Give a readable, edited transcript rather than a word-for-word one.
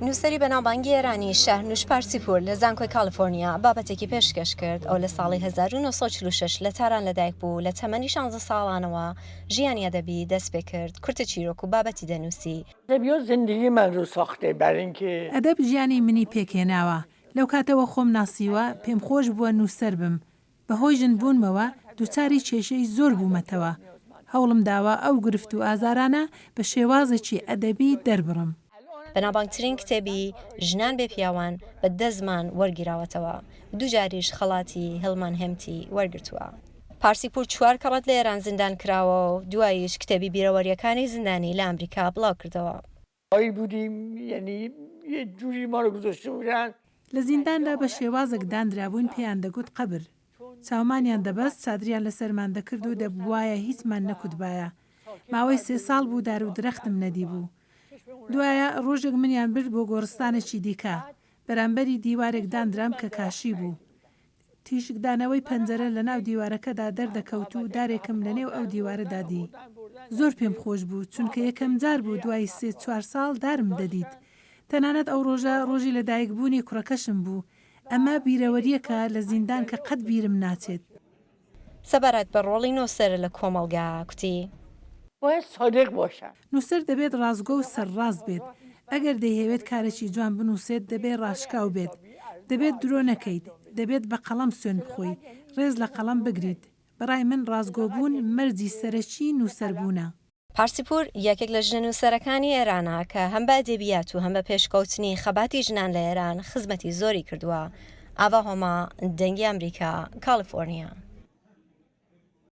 نووسەری بەناوبانگی ئێرانی شەهرنووش پارسیپوور لە زانکۆی کالیفۆرنیا بابەتێکی پێشکەش کرد. ئەو لە ساڵی 1946 لە تاران لەدایک بوو، لە تەمەنی شانزە ساڵانەوە ژیانی ئەدەبی دەست پێ کرد، کورتە چیرۆک و بابەتی دەنووسی. ادبیات زندگی من رو ساخته بر اینکه. ئەدەب ژیانی منی پێکهێناوە. لەو کاتەوە خۆم ناسیوە، پێم خۆش بووە نووسەر بم. بە هۆی ژن بوونمەوە دووچاری کێشەی زۆر بوومەتەوە. هەوڵم داوە ئەو گرفت و ئازارانە بە شێوازێکی ئەدەبی دەربڕم. بەناوبانگترین کتێبی، ژنان بێ پیاوان، بە دە زمان وەرگیراوەتەوە و دووجاریش خەڵاتی هێڵمان هێمتی وەرگرتووە. پارسیپوور چوار کەڕەت لە ئێران زیندان کراوە و دواییش کتێبی بیرەوەرییەکانی زیندانی لە ئەمریکا بڵاوکردەوە. هایی بودیم یعنی یه جوری ما رو گذاشته بودن. لە زینداندا بە شێوازێک داندرابووین پێیان دەگوت قەبر. چاومانیان دەبەست، چادریان لەسەرمان دەکرد و دەبوایە هیچمان نەکوتبایە. ماوەی سێ ساڵ بوو دار و درەختم نەدیبوو. دوایە ڕۆژێک منیان برد بۆ گۆڕستانێکی دیکە. بەرامبەری دیوارێک داندرام کە کاشی بوو. تیشکدانەوەی پەنجەرە لەناو دیوارەکەدا دەردەکەوت و دارێکم لەنێو ئەو دیوارەدا دی. زۆر پێم خۆش بوو، چونکە یەکەمجار بوو دوای سێ چوار ساڵ دارم دەدیت. تەنانەت ئەو ڕۆژە ڕۆژی لەدایکبوونی کوڕەکەشم بوو. ئەمە بیرەوەرییەکە لە زیندان کە قەت بیرم ناچێت. سەبارەت بە ڕۆڵی نووسەر لە کۆمەڵگا کوتی. باید صادق باشد. نووسەر دەبێت ڕاستگۆ و سەرڕاست بێت. ئەگەر دەیهەوێت کارێکی جوان بنووسێت دەبێت ڕاشکاو بێت. دەبێت درۆ نەکەیت. دەبێت بە قەڵەم سوێند بخۆی. ڕێز لە قەڵەم بگریت. بەڕای من ڕاستگۆبوون مەرجی سەرەکی نووسەربوونە. پارسیپوور یەکێک لە ژنە نووسەرەکانی ئێرانە کە هەم بە ئەدەبیات و هەم بە پێشکەوتنی خەباتی ژنان لە ئێران خزمەتی زۆری کردووە. ئاڤا هۆما، دەنگی ئەمریکا، کالیفۆرنیا.